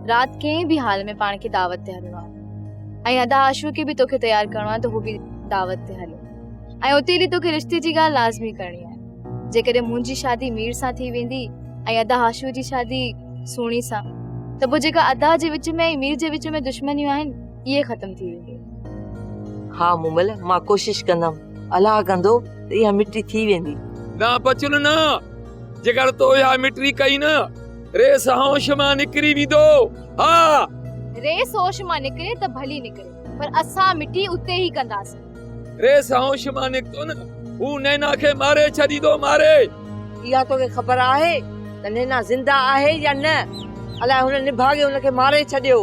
رات ڪنهن به حال ۾ پاڻ کي دعوت تي هلڻو آهي ۽ ادا آشوء کي به توکي تيار ڪرڻو آهي ته هو به دعوت تي هلي ۽ اتي هلي توکي رشتي جي ڳالهه لازمي ڪرڻي آهي. جيڪڏهن منهنجي شادي مير سان ٿي ويندي ۽ ادا هاشوء جي شادي سهڻي سان ته پوء جيڪا ادا جي وچ ۾ ۽ مير جي وچ ۾ دشمنيون آهن اهي ختم ٿي وينديون. ها مومل مان ڪوشش ڪندم الله ڪندو ته اها مٽي ٿي ويندي. نه بچل نه جيڪر تو اها مٽي ڪئي نه ريس هوش مان نڪري ويندو ها. ريس هوش مان نڪري ته ڀلي نڪري پر اسان مٽي اتي ئي ڪنداسين. ريس هوش مان نڪتو نه هو نينا کي ماري ڇڏيندو ماري. اها توکي خبر آهي ته نينا زنده آهي يا نه؟ الائي هن نڀاڳي هن کي ماري ڇڏيو.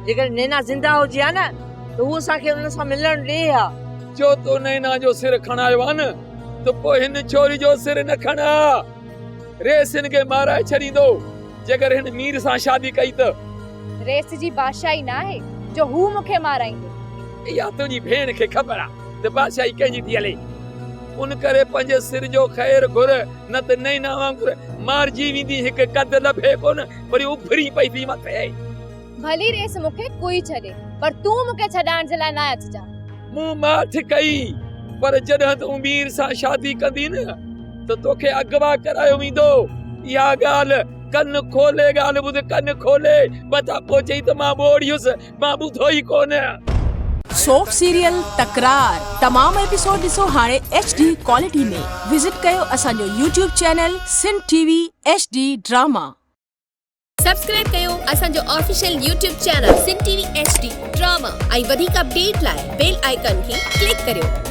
جيڪڏهن نينا زنده هجي ها نه ته هو اسان کي ان سان ملڻ ڏئي ها. جو تو نينا جو سر کڻايو آ نه ته پوء هن ڇوري جو سر نه کڻ ها. ريس هن کي مارائي ڇڏيندو جيڪر هن مير سان شادي ڪئي ته. ريس جي بادشاهي ناهي جو هو مون کي مارائيندو. اها تنهنجي ڀيڻ کي خبر آ ته بادشاهي ڪنهن جي ٿي هلي. ان ڪري پنهنجي سر جو خير گهر نه ته نينا وانگر مارجي ويندين هڪ قد لڀي ڪونه وري اڀري پئي ٿي مٿي. ڀلي ريس مون کي ڪوئي ڇڏي پر تون مون کي ڇڏائڻ جي لاء نه اچجان. مون ماٺ ڪئي پر جڏهن تون مير سان شادي ڪندين نه ته توکي اغوا ڪرايو ويندو. اها ڳالهه ڪن کولي ڳالهه ٻڌ ڪن کولي متان پوء چئين ته مان ٻوڙ هيس مان ٻڌو ئي ڪونه. سوپ سيريل تڪرار تمام ايپيسوڊ ڏسو هاڻي ايڇ ڊي ڪوالٽي ۾ وزٽ ڪيو اسان جو YouTube channel Sindh T V H D drama. Subscribe ڪيو اسان جو official YouTube channel Sindh T V H D drama ۽ وڌيڪ اپڊيٽ لاء بيل آئيڪان کي ڪلڪ ڪريو.